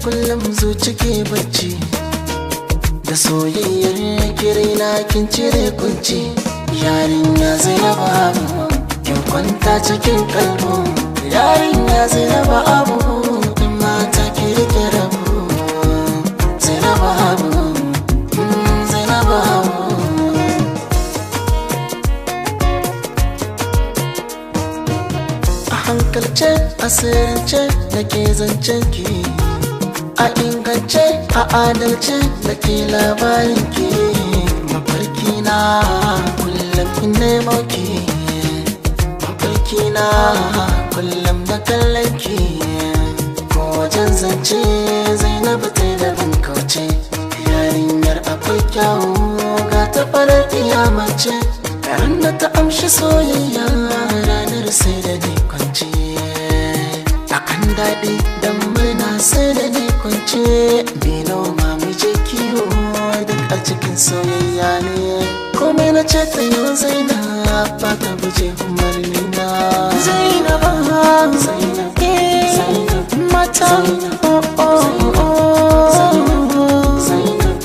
kullum zuci ke bacci. Da soyayyar kirina kin cire kunci. Yarinya Zainabu Abu, kin kwanta cikin kalbu. Yarinya Zainabu Abu, in mata ki rike rabu. Zainabu Abu, Zainabu Abu. A hankalce, a sirrance nake zancen ki. A ingance, a adalce nake labarin ki. Mafarki na kullum in nemo ki. Mafarki na kullum na kallon ki. Ko wajen zance Zainabu ta da ban kauce. Yarinyar akwai kyawu ga ta farar iya mace. Ran da ta amshi soyayya ranar sai da ni kwance. Akan daɗi dan murna sai da ni kwance. Bino ma mu je kiwo duk a cikin soyayya ne. Komai na ce ta yau Zainab ba ta guje umarni na. Zainab, Zainab, Zainab, mata, oh oh oh, Zainab,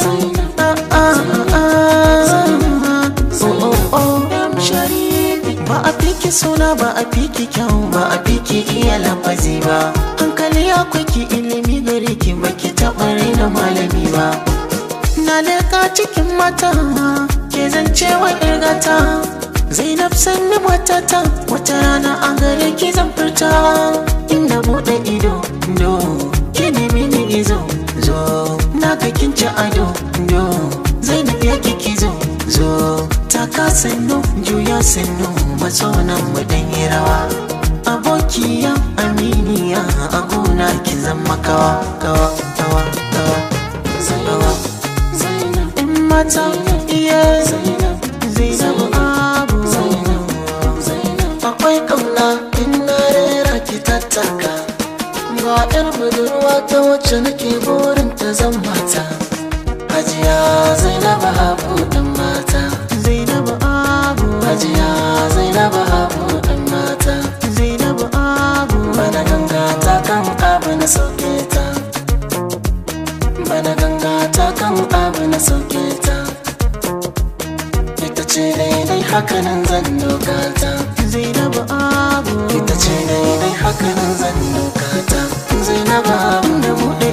Zainab, ah ah ah, oh oh oh. Ba a fiki suna, ba a fiki kyau, ba a fiki iya lafazi ba. Hankali akwai ki, ilimi gare ki, baki taɓa raina malami ba. Na leka cikin mata, ke zance wa gata. Zainab sanni matata, wata rana a gare ki zan furta. Inda buɗe ido, do, ki nemi ni izo, zo. Na ga kin ci ado, do, Zainab ya kiki zo, zo. Taka sannu, juya sannu, matso nan mu dan yi rawa. Abokiya, aminiya, a gona ki zama kawa, kawa, kawa, kawa. Zainab, Zainab, in mata, iya, Zainab, Zainabu Abu. Zainab, Zainab, akwai kauna in na rera ki tattaka. Ga 'yar budurwa ta wacce nake burin ta zan mata. Hajiya Zainabu Abu ɗan mata. Zainabu Abu. Hajiya Zainabu Abu ɗan mata. Zainabu Abu. Bana ganga ta kan abu na sauke ta. Bana ganga ta kan abu na sauke ta. Ita ce daidai hakanan zan doka ta. Zainabu Abu. Ita ce daidai hakanan zan doka ta. Zainabu Abu. Da buɗe